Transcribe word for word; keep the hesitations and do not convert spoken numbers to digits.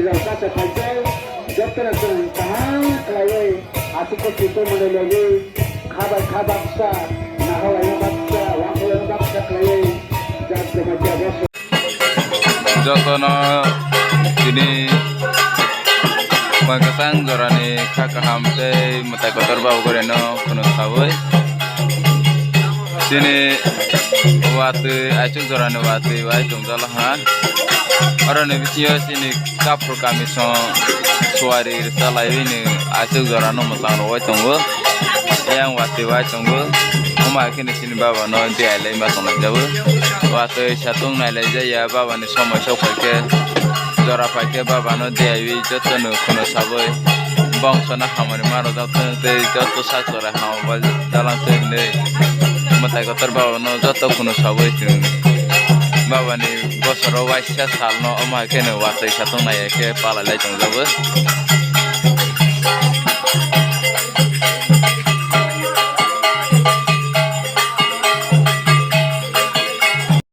Joto no chwng kaham khlaiwi aswk khe tongmani logi kha bai kha baksa, naharlaina baksa, uansukna baksa khlaiwi jak jamatia bosong. Jotono tini poi kwchang jorani kha kaham tei mwtai kotor babu gorino kheno sawi. Chini watwi aichuk jorani watwi bai tongjaklaha. Oroni bisingo chini Kaphur kami song suari rwchalaiwi ni aichuk jorano mwchang rwui tongo. Eyang watwi bai tongo. Omo hai kheno chini baba no diailai ma tonglaijao. Watwi satung nailaijaya baba ni somoi sok phaikhe, jora phaikhe baba no diaiwi jotono kheno sawi bongso no hamari ma rwjak thung tei joto sak chwrai hama bai dalang twi hinwi mwtai kotor baba no joto kheno sawi chwng baba ni bosoro waisa sal no omo hai kheno watwi satung nai khe palai lai tongjago.